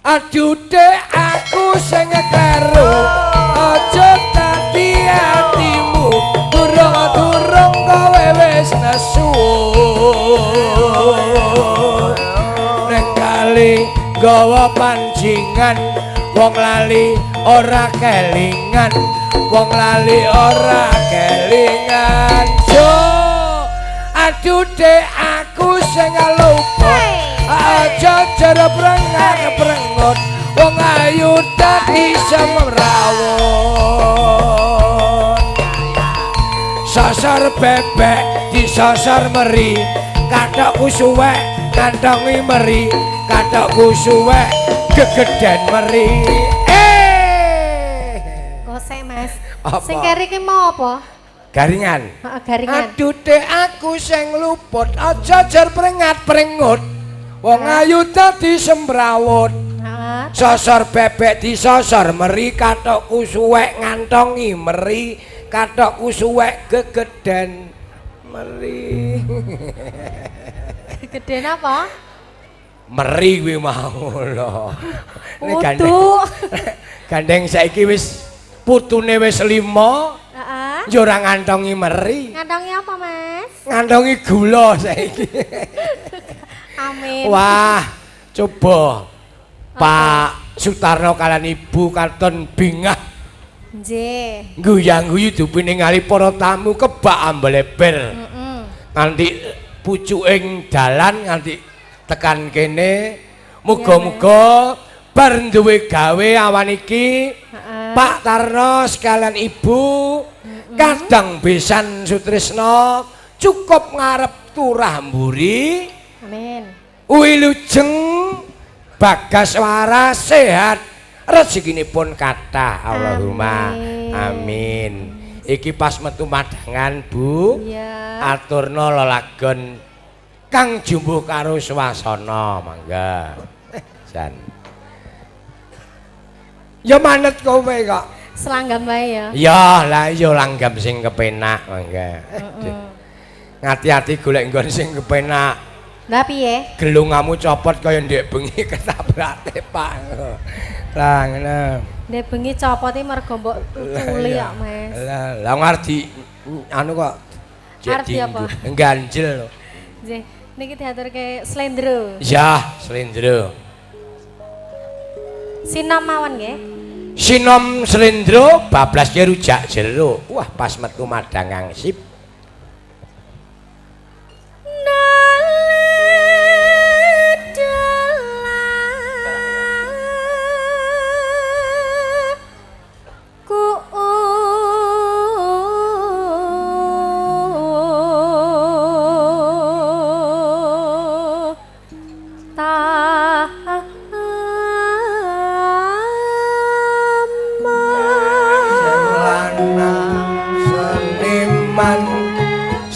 Aduh aku sing kleru, aja dadi atimu, durung-durung kowe wis nesu. Nek kali gawa pancingan, wong lali ora kelingan, wong lali ora kelingan. Jo, aduh aku sing luput, aja jero brengak brengut, wong ayu dadi semrawut. Sosor bebek disosor meri, kathokku suwek kantongi meri, kathokku suwek gegeden meri. Kosek Mas. Apa? Sing keri ki mau apa? Garingan. Heeh, garingan. Aduh aku sing luput, aja jer prengat prengut, wong ayu dadi semrawut. Heeh. Sosor bebek disosor meri, kathokku suwek ngantongi meri, kathokku suwek gegeden meri. Gegeden apa? Meri kuwi mau lho. Nek Putu. Gandeng saiki wis putune wis 5. Heeh. Ya ora ngantongi meri. Ngantongi apa, Mas? Ngantongi gula saiki. Amin. Wah, coba Pak Sutarno kalian Ibu katon bingah. Nggih. Guyang-guyu dupi ningali para tamu kebak ambeleber. Heeh. Nganti pucuking dalan nganti tekan kene. Muga-muga bar duwe gawe awan iki. Pak Tarno sekalian Ibu kadang besan Sutrisno cukup ngarep turah mburi. Amin. Wilujeng bagas waras sehat, rezekinipun kathah. Allahumma amin. Iki pas metu madangan, Bu. Iya. Aturna lelagon kang jumbuh karo swasana, mangga. Jan. Ya manut kowe kok. Selanggam wae ya. Ya, lah iya langgam sing kepenak, mangga. Ngati-ati golek nggon sing kepenak. Lah piye? Gelungamu copot kaya ndek bengi ketabrak tepak. Lah ngene. Ndek bengi copot iki mergo mbok tutuli kok, Mas. Lah, lah ngardi anu kok. Ardi apa? Ganjel lho. Nggih, niki diaturke slendro. Ya, slendro. Sinom mawon nggih. Sinom slendro bablas rujak jeruk. Wah, pas metu madangang sip.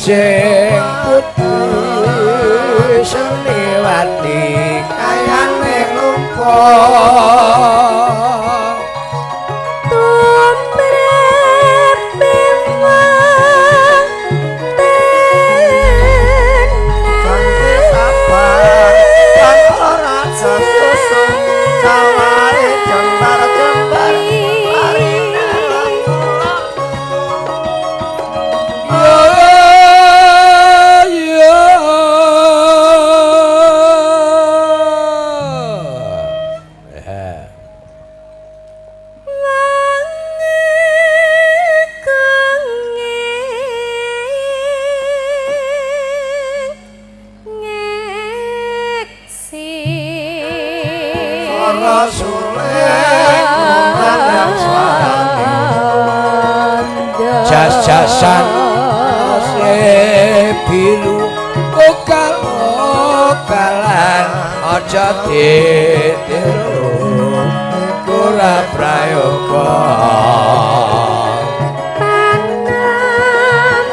Sing putri seniwati kayane lupa tumrepe wong Kangge sabar kang ora sesusu saware jembar-jembar. Jas-jasan biru ugal-ugalan aja ditiru iku ora prayoga. Panambahan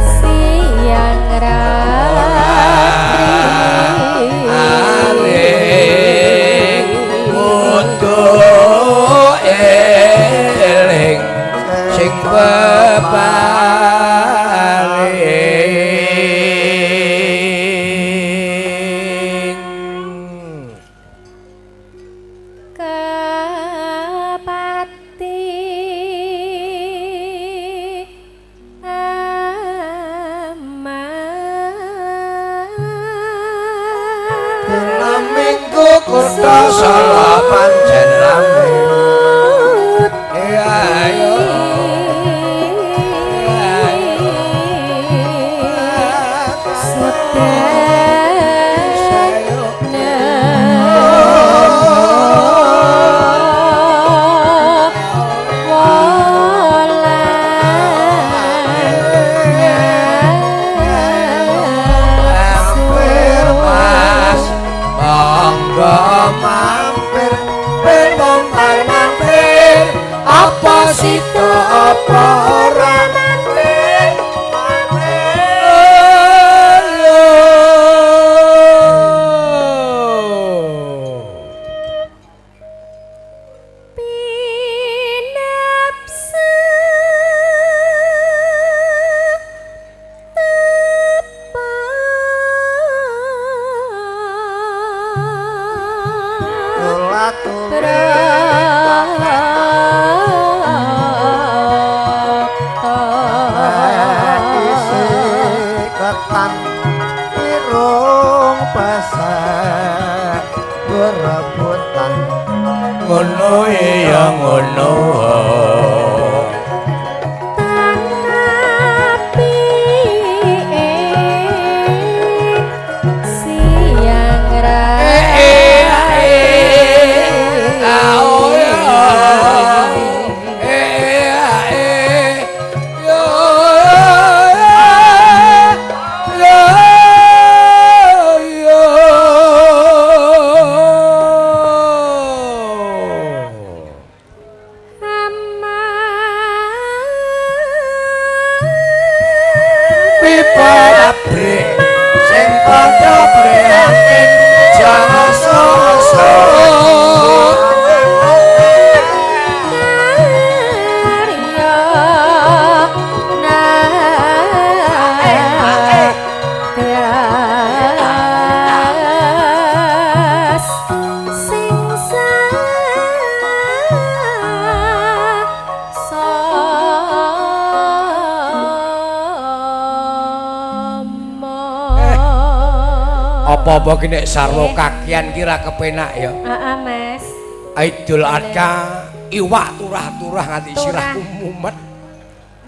siang ratri Aring kudu eling sing peparing. Iku kutha Solo pancen rame. Ayo. Apa-apa ki nek sarwa kakian ki ra kepenak ya. Heeh, Mas. Idul Adha iwak turah-turah nganti sirahku mumet.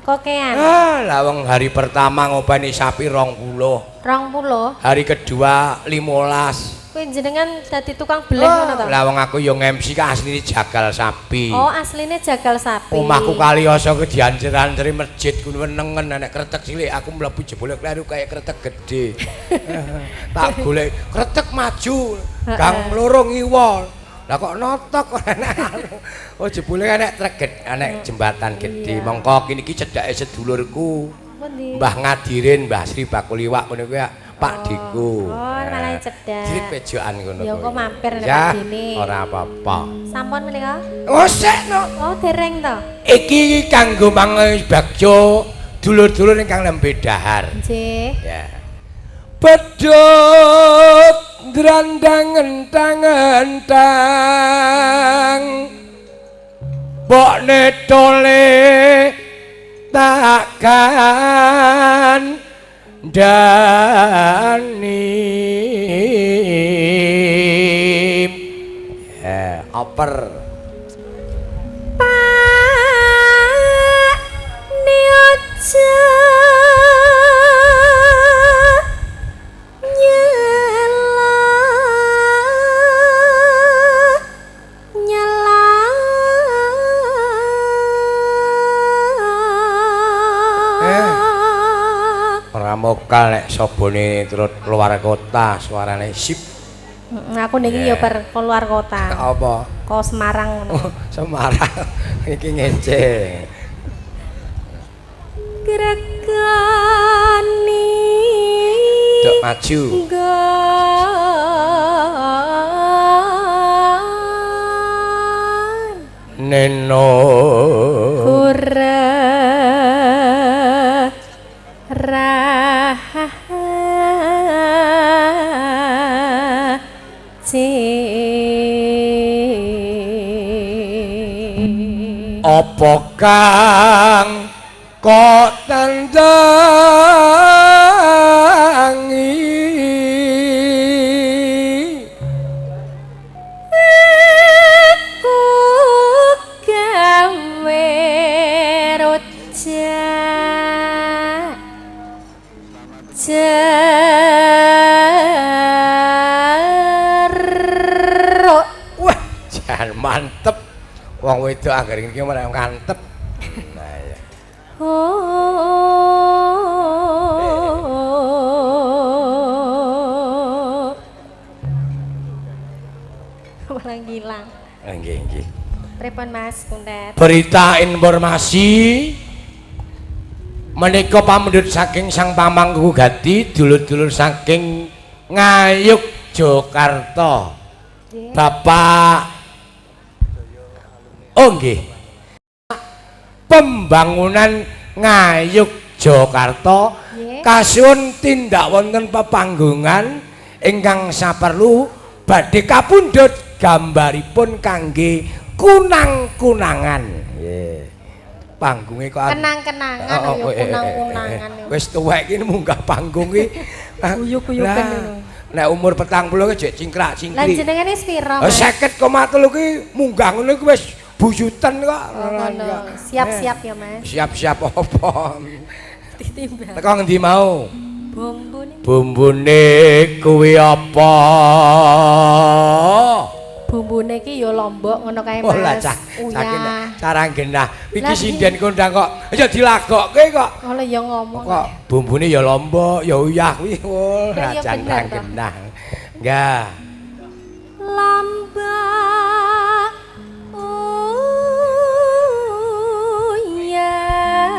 Kokean. Ah, lah wong hari pertama ngopeni sapi 20. 20. Hari kedua 15. Kuwi jenengan dadi tukang beleh ngono to? Lah wong aku ya nge-MC ka asline jagal sapi. Oh, asline jagal sapi. Omahku Kaliasa ku dianjer-anjeri masjid ku wenengen nek kretek cilik aku mlebu jebule kleru kaya kretek gede. Tak golek kretek maju, gang loro ngiwa. Lah kok notok ora enak. Oh jebule enek trek enek jembatan gede. Mongko kene iki cedhake sedulurku. Mbah Ngadirin, Mbah Sri Bakul Iwak ngono kuwi Pak Diku. Oh, malah cedhak. Cilik pejokan ngono. Ya engko mampir nek Pak Dine. Ora apa-apa. Sampun menika? Oh, sik no. Oh, dereng to. Iki kanggo mangibagya dulur-dulur ingkang nembe dahar. Nggih. Ya. Pedhot ndrandang entang-entang. Mbok netole takkan dani. Oper Pak Niojo nyela nyela. Ora mokal nek sobone turut keluar kota suarane sip. Aku niki ya bar keluar kota. Apa? Ko Semarang ngono. Oh, Semarang. Iki ngece. Gregani. Dok maju. Neno. Kura Apa kang kok tandangi Jeruk. Wah, jan mantep. Wong wedok anggere iki malah mantep. Nah iya. Oh. Malah ngilang. Nggih, nggih. Pripun Mas Kuntet? Berita informasi menika pamundhut saking Sang Pamangku Gati dulur-dulur saking Ngayogyakarta. Bapak oh nggih. Pembangunan Ngayogyakarta kasuwun tindak wonten pepanggungan ingkang saperlu badhe kapundhut gambaripun kangge kunang-kunangan. Nggih. Panggunge kok kenang-kenangan ya kunang-kunangan. Wis tuwek iki munggah panggung iki guyuk-guyuken ngono. Nek umur 40 ki jek cingkrak-cingkrik. Lah jenengane wis pira? 50,3 ki munggah ngono iku wis buyutan kok. Siap-siap ya Mas. Siap-siap apa? Ditimbang. Teko ngendi mau? Bumbune. Bumbune kuwi apa? Bumbune iki ya lombok ngono kae Mas. Oh lah cah, cara genah. Iki sinden kondang kok ya dilagokke kok. Oleh ya ngomong. Kok bumbune ya lombok, ya uyah kuwi. Oh, jan genah. Enggak. Lombok uyah.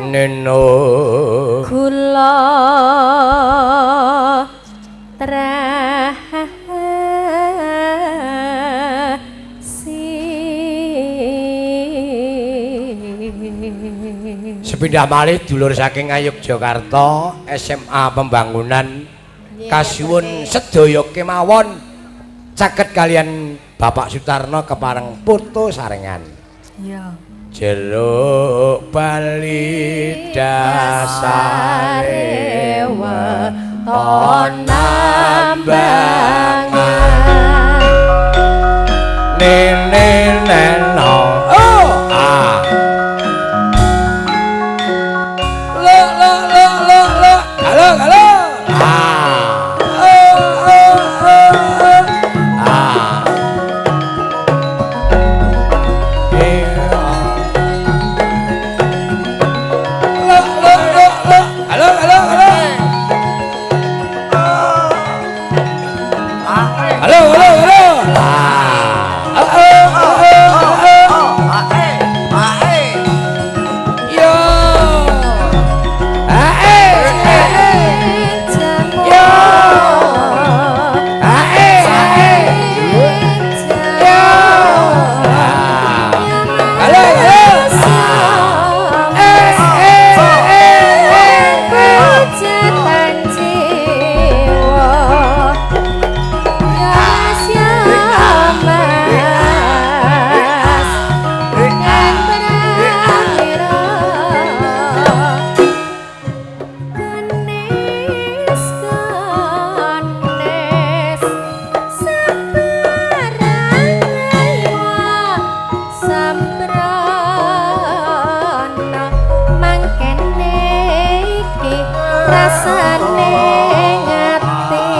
Neno kula terasi. Sepindah malih dulur saking Ngayogyakarta SMA Pembangunan kasuwun sedaya kemawon caket kalian Bapak Sutarno kepareng foto sarengan. Iya. Jeruk bali dasare weton nambangan nene neno oh ah lo lo lo lo lo halo halo ah oh oh oh ah lo lo lo lo halo halo halo halo halo halo ah oh oh oh oh ah eh yo ah eh yo ah eh yo halo halo eh eh eh rasane ngati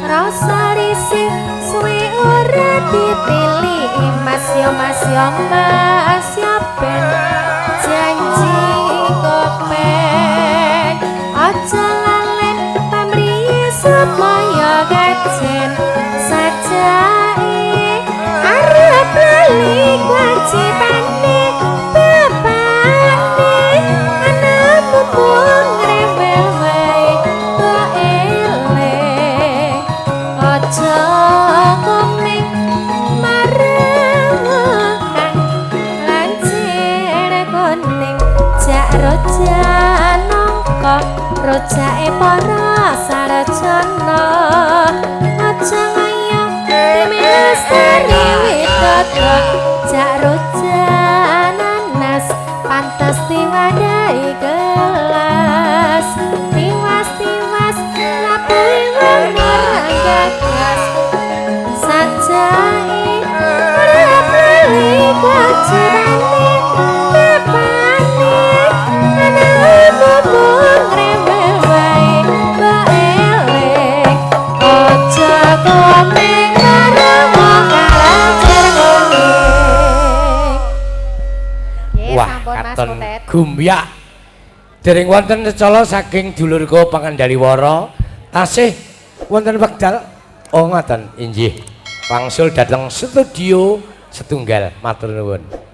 rasa risih suwe ora ditili mas yo mas yo mas yo ben janji kopen aja lalen pamriye supaya kajen sajae arep lali kewajibane bapakne anakmu pun ngrewel wae tok eling aja komeng marang kang lancir kuning jak roja nangka rojake para sarjana aja ngaya demi lestari widodo jak roja nanas pantes diwadahi gelas tiwas-tiwas lapuhe wong ora gagas sajae ora bali kewajibane bapane Gumyak. Dereng wonten secala saking dulurku pangendali wara tasih wonten wekdal. Oh ngoten, inggih. Wangsul dhateng studio setunggal, matur nuwun.